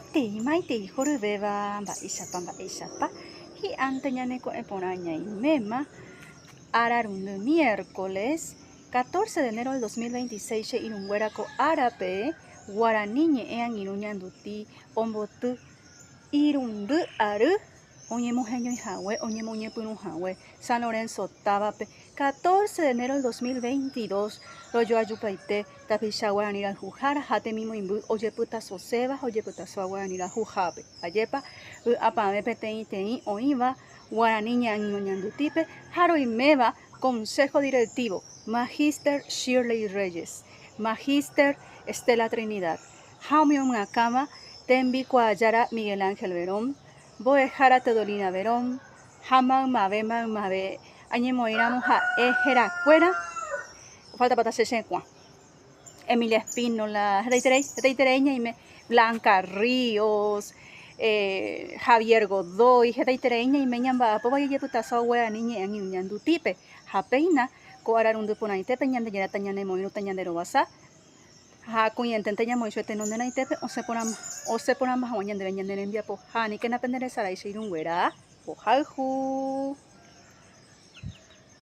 Maitei, maitei horyvéva, mba'éichapa, mba'éichapa, hi'ánte ñaneko'ẽ porã ñaiméma, ararundy miércoles, 14 de enero del 2026 che irũnguéra ko árape, guarani ñe'ẽ angirũ ñanduti omboty irundy ary oñemoheñoihague, oñemoñepyrũhague San Lorenzo távape, 14 de enero del 2022, rojoajupaite tapicha guarani rayhuhára ha temimoĩmby ojepytasoséva ha ojepytasóva guarani rayhuhápe. Ajépa, vy'apavẽ peteĩteĩ oĩva guarani ñe'ãñyrõ ñandutípe ha roiméva Consejo Directivo, Magíster Shirley Reyes, Magíster Estela Trinidad ha umi omyakãva Tembikuaajára Miguel Ángel Verón, Mbo'ehára Teodolina Verón ha maymave maymave añemoĩramo ha'e herakuéra ofaltapáta che chekuã. Emilia Espínola, hetaiterei, hetaiterei ñaime, Blanca Ríos, Javier Godoy, hetaiterei ñaime ñamba'apóva jajepytaso guarani ñe'ẽ ñandutípe ha péina ko ararundy porãitépe Ñandejára tañanemoirũta ñande rovasa ha akóienténte ñamoĩ chupe tenonderãitépe osẽ porãma, osẽ porãma hag̃ua ñandéve ñane rembiapo ha aníkena penderesarái che irũnguéra, pohayhu.